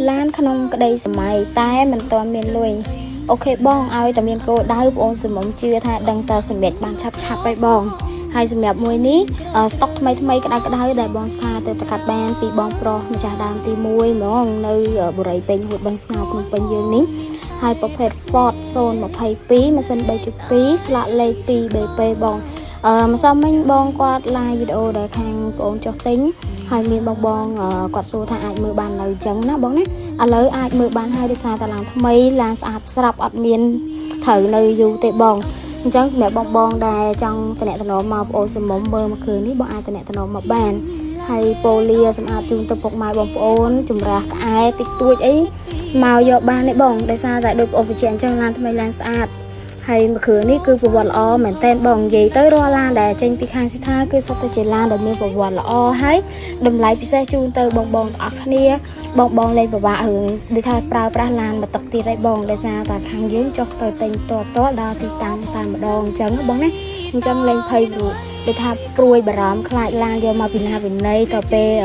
ឡានក្នុងក្តីសម័យតែមិនទាន់មានលុយ OK បងឲ្យតែមានគោលដៅបងអូនសមមជឿថាដឹងតែសម្រេចបានឆាប់ឆាប់ហើយបងហើយសម្រាប់មួយនេះស្តុកថ្មីថ្មីក្តៅក្តៅដែលបងស្ថាទៅតកាត់បានពីបងប្រុសម្ចាស់ដើមទី1ហ្មងនៅបរិយពេញហួតបឹងស្នោភ្នំពេញយើងនេះហើយប្រភេទ Ford 022ម៉ាស៊ីន3.2ស្លាកលេខ 2BP បងអឺម្សិលមិញបងគាត់ live វីដេអូដែលខាងបងអូនចុះទិញហើយមានបងបងគាត់សួរថាអាចមើលបាននៅអញ្ចឹងណាបងណាឥឡូវអាចមើលបានហើយដោយសារតាឡានថ្មីឡានស្អាតស្រាប់អត់មានត្រូវនៅយូរទេបងអញ្ចឹងសម្រាប់បងបងដែលចង់តំណតំណមកប្អូនសមុំមើលមកគ្រឿងនេះបងអាចតំណតំណមកបានហើយប៉ូលាសម្អាតជូនទៅពុកម៉ែបងប្អូនចម្រាស់ក្អែតិចតួចអីមកយកបានទេបងដោយសារតែដូចបងអូនបញ្ជាក់អញ្ចឹងឡានថ្មីឡានស្អាតហើយមួយគ្រឿងនេះគឺប្រវត្តិល្អមែនតែនបងនិយាយទៅរាល់ឡានដែលចេញពីខាងស៊ីថាគឺសុទ្ធតែជាឡានដែលមានប្រវត្តិល្អហើយតម្លៃពិសេសជូនទៅបងបងទាំងអស់គ្នាបងបងលេងពិបាករឿងដូចថាប្រើប្រាស់ឡានមកទឹកទៀតហើយបងដោយសារតែខាងយើងចុះទៅទិញតបតដល់ទីតាំងតែម្ដងអញ្ចឹងបងណាអញ្ចឹងលេងភ័យព្រោះដូចថាព្រួយបារម្ភខ្លាចឡានយកមកពីណាពីណីទៅពេល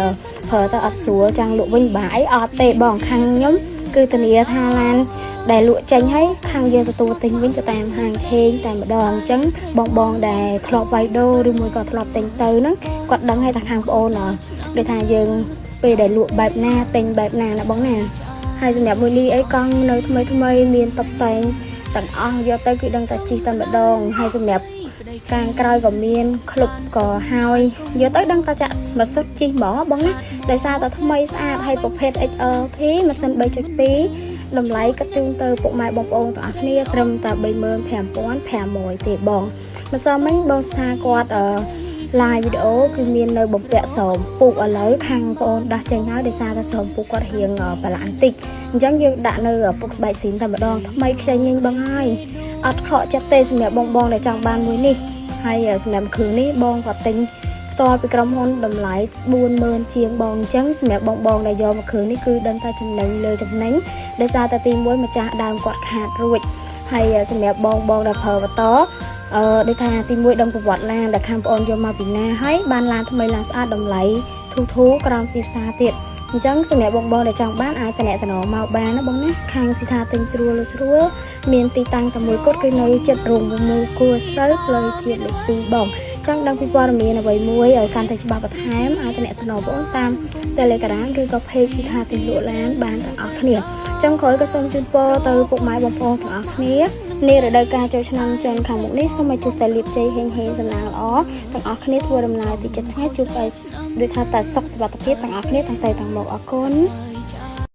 ប្រើទៅអត់ស្រួលចង់លក់វិញបាអីអត់ទេបងខាងខ្ញុំគឺធានាថាឡានដែលលក់ចេញហើយខាងយើងទទួលទិញវិញទៅតាមហាងឆេងតែម្ដងអញ្ចឹងបងបងដែលធ្លាប់វាយដូរឬមួយក៏ធ្លាប់ទិញទៅហ្នឹងគាត់ដឹងហើយថាខាងប្អូនដូចថាយើងពេលដែលលក់បែបណាទិញបែបណាណាបងណាហើយសម្រាប់មួយនេះអីកង់នៅថ្មីថ្មីមានតុបតែងទាំងអស់យកទៅគឺដឹងតែជិះតែម្ដងហើយសម្រាប់កាងក្រោយក៏មានក្លុបក៏ហើយយកទៅដឹងតែចាក់មកសុទ្ធជិះហ្មងបងណាដោយសារតែថ្មីស្អាតហើយប្រភេទ XLT ម៉ាស៊ីន3.2តម្លៃកាត់ជូនទៅពុកម៉ែបងប្អូនទាំងអស់គ្នាត្រឹមតែ35,500ទេបងម្សិលមិញបងស្ថាគាត់អឺ live វីដេអូគឺមាននៅបំពាក់ស្រោមពូកឥឡូវខាងបងអូនដោះចេញហើយដោយសារតែស្រោមពូកគាត់រៀងប្រឡាក់បន្តិចអញ្ចឹងយើងដាក់នៅពុកស្បែកស៊ីនតែម្ដងថ្មីខ្ចីញញបងហើយអត់ខកចិត្តទេសម្រាប់បងបងដែលចង់បានមួយនេះហើយសម្រាប់គ្រឿងនេះបងគាត់ទិញផ្ទាល់ពីក្រុមហ៊ុនតម្លៃ40000ជាងបងអញ្ចឹងសម្រាប់បងបងដែលយកមកគ្រឿងនេះគឺដឹងតែចំណេញលើចំណេញដោយសារតែទី1ម្ចាស់ដើមគាត់ខាតរួចហើយសម្រាប់បងបងដែលប្រើបន្តអឺដូចថាទី1ដឹងប្រវត្តិឡានដែលខាងបងអូនយកមកពីណាហើយបានឡានថ្មីឡានស្អាតតម្លៃធូរធូរក្រោមទីផ្សារទៀតអញ្ចឹងសម្រាប់បងបងដែលចង់បានអាចតំណតំណមកបានណាបងណាខាងស៊ីថាទិញស្រួលស្រួលមានទីតាំងតែមួយគត់គឺនៅចិត្តរោងមូលគួរស្រូវផ្លូវជាតិលេខ2បងចង់ដឹងពីព័ត៌មានអ្វីមួយឲ្យកាន់តែច្បាស់បន្ថែមអាចតំណតំណបងអូនតាម Telegram ឬក៏ Page ស៊ីថាទិញលក់ឡានបានទាំងអស់គ្នាចុងក្រោយក៏សូមជូនពរទៅពុកម៉ែបងប្អូនទាំងអស់គ្នានារដូវកាលចូលឆ្នាំចិនខាងមុខនេះសូមឲ្យជួបតែលាភជ័យហេងហេងសំណាងល្អទាំងអស់គ្នាធ្វើដំណើរទីចិត្តឆ្ងាយជួបឲ្យដូចថាតែសុខសុវត្ថិភាពទាំងអស់គ្នាទាំងទៅទាំងមកអរគុណ។